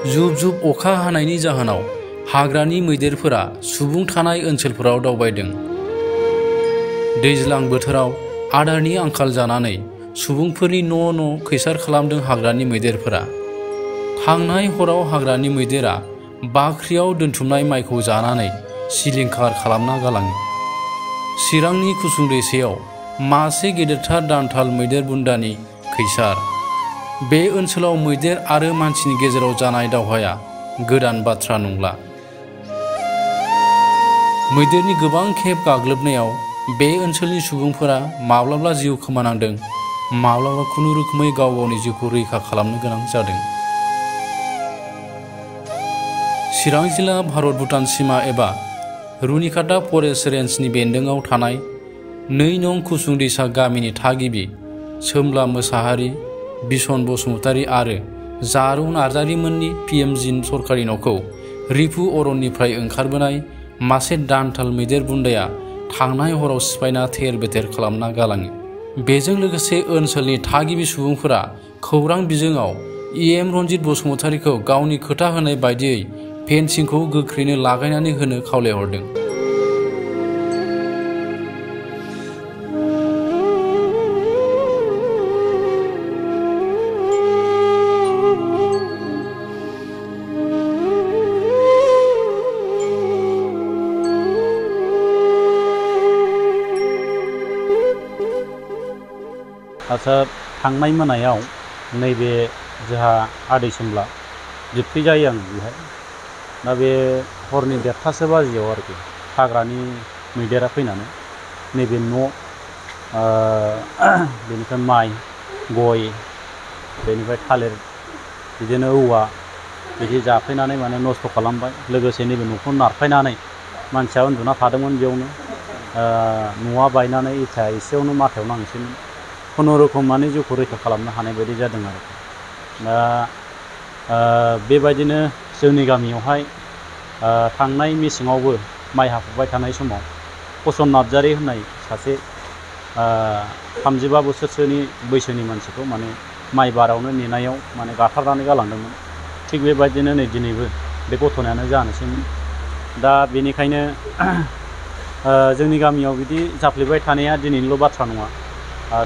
जुब जुब अखा हानायनि जाहोनाव हाग्रानि मैदेरफोरा सुबुं थानाय ओनसोलफोराव दावबायदों। दैज्लां बोथोराव आदारनि आंखाल जानानै सुबुंफोरनि न' खैसार खालामदों हाग्रानि मैदेरफोरा। थांनाय हराव हाग्रानि मैदेरा बाख्रियाव दोनथुमनाय माइखौ जानानै सिलिंखार खालामना गालाङो। चिरांनि कुसुं दैसायाव मासे गेदेरथार दान्थाल मैदेर बुन्दानि खैसार। बे ओनसोलाव मैदेर आरो मानसिनि गेजेराव जानाय दावहाया गोदान बाथ्रा नंला। मैदेरनि गोबां खेब गाग्लोबनायाव बे ओनसोलनि सुबुंफोरा माब्लाबा जिउ खोमानांदों, माब्लाबा खुनुरुखुमै गाव गावनि जिउखौ रैखा खालामनो गोनां जादों। चिरां जिल्ला भारत भुटान सिमा एबा रुनिकाटा फरेस्ट रेन्जनि बेन्दोंआव थानाय 2 नं कुसुं दैसा गामिनि थागिबि सोमब्ला मोसाहारि, बिसन बसुमतारी आरो जारौ नार्जारिमोननि पिएमजि सरकारि न'खौ रिफु अरननिफ्राय ओंखारबोनाय मासे दान्थाल मैदेर बुन्दाया थांनाय हराव सिफायना थेर बेथेर खालामना गालाङो। बेजों लोगोसे ओनसोलनि थागिबि सुबुंफोरा खौरां बिजोङाव EM रन्जित बसुमतारीखौ गावनि खोथा होनाय बायदियै फेन्सिंखौ गोख्रैनो लागायनानै होनो खावलायहरदों। आच्छा, थांनाय मोनायाव नैबे जोंहा आदै सोमब्ला जिबख्रि जायो आं बेहाय। दा बे हरनि 1:30 बाजियाव आरोखि हाग्रानि मैदेरा फैनानै नैबे न' बेनिफ्राय माइ, गय, बेनिफ्राय थालिर, बिदिनो औवा बिदि जाफैनानै माने नस्थ' खालामबाय। लोगोसे नैबे न'खौ नारफायनानै मानसिया उन्दुना थादोंमोन बेयावनो। न'आ बायनानै इथा एसेयावनो माथायाव नांसैमोन। खुनुरुखुम माने जिउखौ रैखा खालामनो हानाय बायदि जादों आरोखि। दा बेबायदिनो जोंनि गामियावहाय थांनाय मेसेङावबो माइ हाफुबाय थानाय समाव फसन नार्जारि होननाय सासे 35 बोसोरसोनि बैसोनि मानसिखौ माने माइ बारावनो नेनायाव माने गाथारनानै गालांदोंमोन। थिग बेबायदिनो नै दिनैबो बे घटनायानो जानोसैमोन। दा बेनिखायनो जोंनि गामियाव बिदि जाफ्लेबाय थानाया दिनैनिल' बाथ्रा नङा,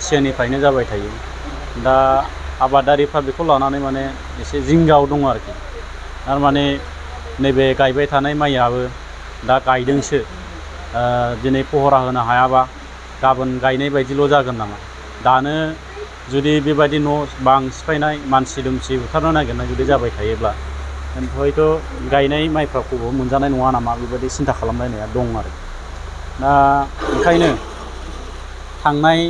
सिगांनिफ्रायनो जाबाय थायो। दा आबादारिफ्रा बेखौ लानानै माने एसे जिंगायाव दङ आरोखि। थारमाने नैबे गायबाय थानाय माइयाबो दा गायदोंसो, दिनै पहरा होनो हायाबा गाबोन गायनाय बायदिल' जागोन नामा? दानो जुदि बेबायदि न' बां सिफायनाय, मानसि दुमसि बुथारनो नागिरनाय जुदि जाबाय थायोब्ला हयथ' गायनाय माइफ्राखौबो मोनजानाय नङा नामा, बेबायदि सिन्था खालामलायनाया दं आरो। दा ओंखायनो थांनाय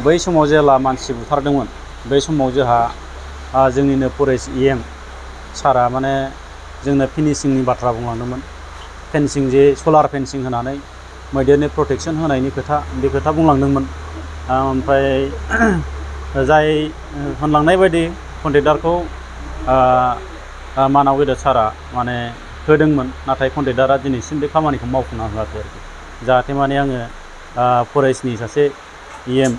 बै समाव जेला मानसि बुथारदोंमोन, बै समाव जोंहा जोंनिनो फरेस्ट EM सारा माने जोंनो फिनिशिंनि बाथ्रा बुंलांदोंमोन। फेन्सिं जे सलार फेन्सिं होनानै मैदेरनि प्रटेक्शन होनायनि बे खोथा बुंलांदोंमोन। ओमफ्राय जाय होनलांनाय बायदि कन्ट्रेक्टारखौ मानाव गेदेर सारा माने होदोंमोन, नाथाय कन्ट्रेक्टारा दिनैसिम बे खामानिखौ मावफुंना होआखै आरोखि। जाहाथे माने आङो फरेस्टनि सासे EM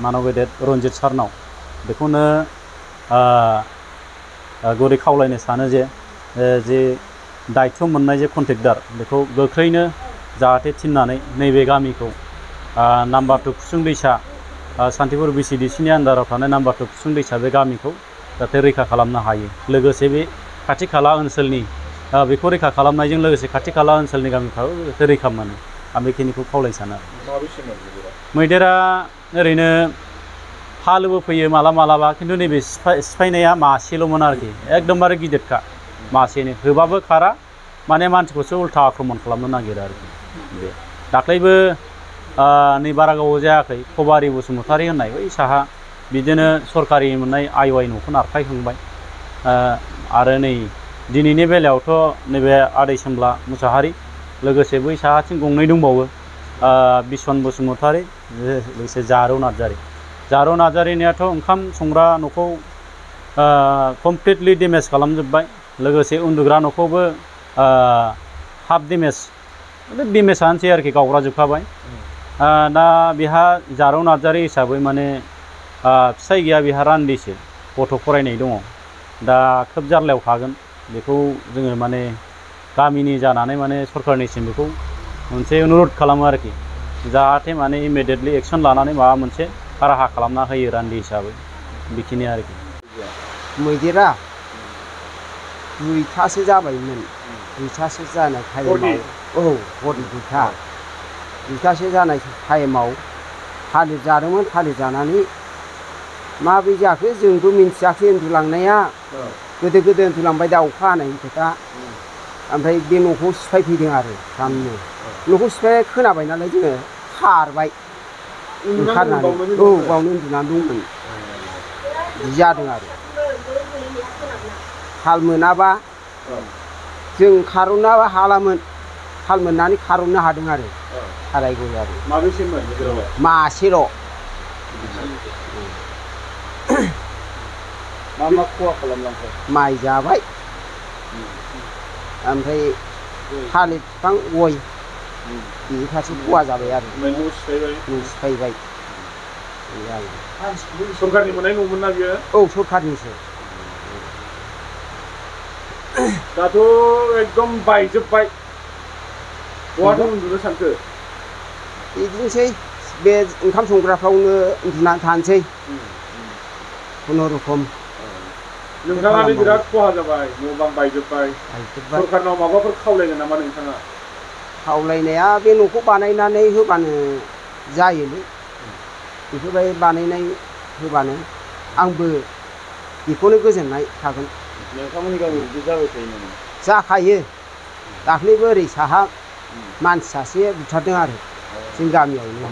मानाव गेदेर रन्जित सारनाव बेखौनो गुरै खावलायनो सानो जे दायथ' मोननाय जे कन्ट्रेक्टार बेखौ गोख्रैनो जाहाथे थिननानै नैबे गामिखौ नाम्बार 2 कुसुं दैसा सान्तिपुर BCDCनि आन्दाराव थानाय नाम्बार 2 कुसुं दैसा बे गामिखौ जाहाथे रैखा खालामनो हायो। लोगोसे बे खाथि खाला ओनसोलनि बेखौ रैखा खालामनायजों लोगोसे खाथि खाला ओनसोलनि गामिफ्राबो जाहाथे रैखा मोनो, आं बेखिनिखौ खावलायनो सानो। मैदेरा ओरैनो फालोबो फैयो मालाबा, खिन्थु नैबे सिफायनाया मासेल'मोन आरोखि, एकदमबारे गिदिरखा मासेनो। होबाबो खारा, माने मानसिखौसो उल्था आक्रमण खालामनो नागिरो आरोखि। बे दाख्लैबो नै बारा गोबाव जायाखै खबारि बसुमतारी होननाय बै साहा बिदिनो सरकारि मोननाय IOI न'खौ नारखायखांबाय। आरो नै दिनैनि बेलायावथ' नैबे आदै सोमब्ला मुसाहारि, लोगोसे बै साहाथिं गंनै दंबावो, बिसन बसुमतारी, लोगोसे जारौ नार्जारि। जारौ नार्जारिनियाथ' ओंखाम संग्रा न'खौ कमप्लिटलि डेमेज खालामजोब्बाय, लोगोसे उन्दुग्रा न'खौबो हाफ डेमेजआनोसै आरोखि, गावग्राजोबखाबाय। दा बेहा जारौ नार्जारि हिसाबै माने फिसाय गैया, बेहा रान्दिसो, गथ' फरायनाय दङ। दा खोब जारलायाव थागोन बेखौ जोङो माने गामिनि जानानै माने सरकारनिसिम बेखौ मोनसे अनुरद खालामो आरोखि जाहाथे माने इमिडियेटलि एक्सन लानानै माबा मोनसे राहा खालामना होयो रान्दि हिसाबै बेखिनि आरोखि। मैदेरा 2थासो जाबायमोन 2थासो जानाय टाइमाव हर 2थासो जानाय टाइमाव थालिर जादोंमोन थालिर जानानै माबोरै जाखो जोंबो मिन्थियाखै उन्दुलांनाया गोदो उन्दुलांबाय दा अखा हानायनि खोथा ओमफ्राय बे न'खौ सिफायफैदों आरो थामनो न'खौ सिफाय खोनाबाय नालाय जोङो खारबाय ओंखारनानै बावनो उन्दुनानै दंमोन बिदि जादों आरो थाल मोनाबा जों खार'नाबा हालामोन थाल मोननानै खार'ननो हादों आरो सारायगय आरो मासेल' मा खहा खालामलांखो माइ जाबाय ओमफ्राय थालिर बिफां गय बे फारसे खहा जाबाय आरो न' सिफायबाय सरकारनि मोननाय न'मोन ना बियो? औ सरकारनिसो दाथ' एकदम बायजोब्बाय बहाथो उन्दुनो सानखो? बिदिनोसै बे ओंखाम संग्राफ्रावनो उन्दुनानै थानोसै खुनुरुखुम नोंथाङानो बिराद खहा जाबाय न' बां बायजोब्बाय सरकारनाव माबाफोर खावलायगोन नामा नोंथाङा? खावलायनाया बे न'खौ बानायनानै होबानो जायोलै बेफोरबायदि बानायनाय होबानो आंबो बेखौनो गोजोननाय थागोन। नोंथांमोननि गामियाव बिदि जाबाय थायो नामा? जाखायो दाख्लैबो ओरै साहा मानसि सासे बुथारदों आरो जों गामियावनो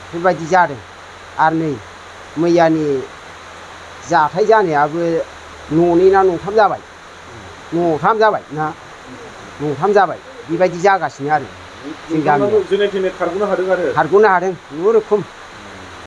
बेफोरबायदि जादों आरो नै मैयानि जाथाय जानायाबो न'नै ना न'थाम जाबाय न'थाम जाबाय ना न'थाम जाबाय बेबायदि जागासिनो आरो जों गामियाव जेने थेने खारग'नो हादों आरो खारग'नो हादों खुनुरुखुम